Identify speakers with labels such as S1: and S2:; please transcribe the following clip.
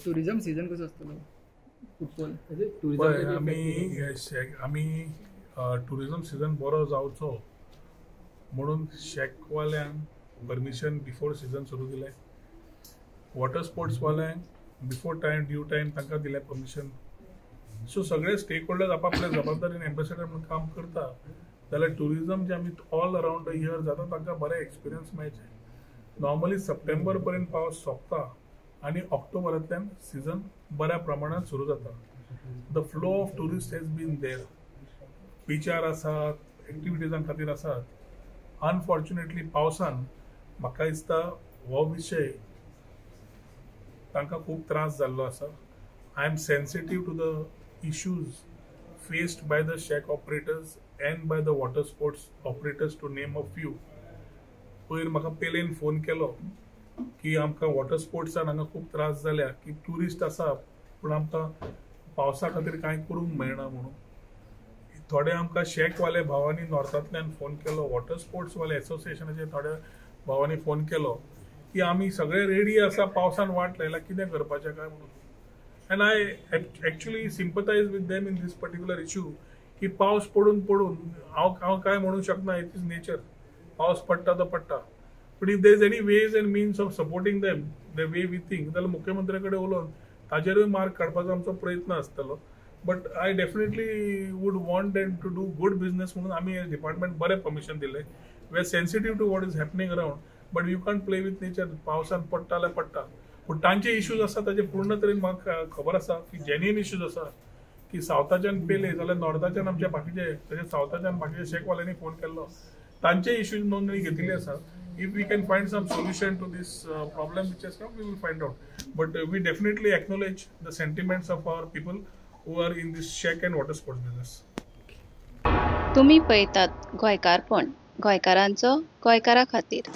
S1: Tourism season कसो आसतलो football?
S2: पळय, आमी टुरिझम सीझन बरो जावचो म्हणून शॅकवाल्यांक परमिशन बिफोर सीझन सुरू दिलें, वॉटर स्पोर्ट्सवाल्यांक बिफोर टायम ड्यू टायम तांकां दिलें परमिशन. सो सगळे स्टेक होल्डर्स आपापल्या जबाबदारीन एम्बेसेडर म्हणून काम करता जाल्यार टुरिझम जे आमी ऑल अरावंड the year जाता तांकां बरें एक्सपिरियन्स मेळचें. नॉर्मली सप्टेंबर पर्यंत पावस सोंपता आनी ऑक्टोबरांतल्यान सीझन बऱ्या प्रमाणात सुरू जाता. The flow of tourist has been there, बिचार आसात, एक्टिविटीजां खातीर आसात. अनफॉर्च्युनेटली पावसान म्हाका दिसता हो विशय तांकां खूब त्रास जाल्लो आसा. I am sensitive to the issues faced by the shack operators and by the water sports operators, to name a few. पयर म्हाका पेलेन फोन केलो की आमकां वॉटर स्पोर्ट्सान हांगा खूब त्रास जाल्या, की ट्युरिस्ट आसा पूण आमकां पावसा खातीर कांय करूंक मेळना म्हणून. थोडे आमकां शॅकवाले भावांनी नॉर्थांतल्यान फोन केलो, वॉटर स्पोर्ट्सवाले एसोसिएशनाचे थोड्या भावांनी फोन केलो की आमी सगळे रेडी आसा, पावसान वाट लायला, कितें करपाचें काय म्हणून. And I actually sympathise with them in this particular issue की पावस पडून पडून हांव काय म्हणूंक शकना, it is nature, पावस पडटा तो पडटा. But if there is any ways and means of supporting them the way we think जाल्यार मुख्यमंत्र्या कडेन उलोवन ताजेरूय मार्ग काडपाचो आमचो प्रयत्न आसतलो. But I definitely would want them to do good business म्हणून आमी एज डिपार्टमेंट बरें परमिशन दिलें. We are sensitive to what is happening around, but you can't play with nature. पावसान पडटा जाल्यार पडटा, पूण तांचे इश्यूज आसा ताजे पूर्ण तरेन म्हाका खबर आसा की जेन्युइन इश्यूज आसा की सावथाच्यान पेले जाल्यार नॉर्थाच्यान आमच्या बाकीचे, तशें सावथाच्यान बाकीचे शेकवाल्यांनी फोन केल्लो, तांचे इश्यूज नोंदणी घेतिल्ली आसा. If we can find some solution to this problem which has come, we will find out. But we definitely acknowledge the sentiments of our people who are in this shack and water sports business.
S3: तुम्ही पळयतात गोंयकारपण, गोंयकारांचो गोंयकारा खातीर.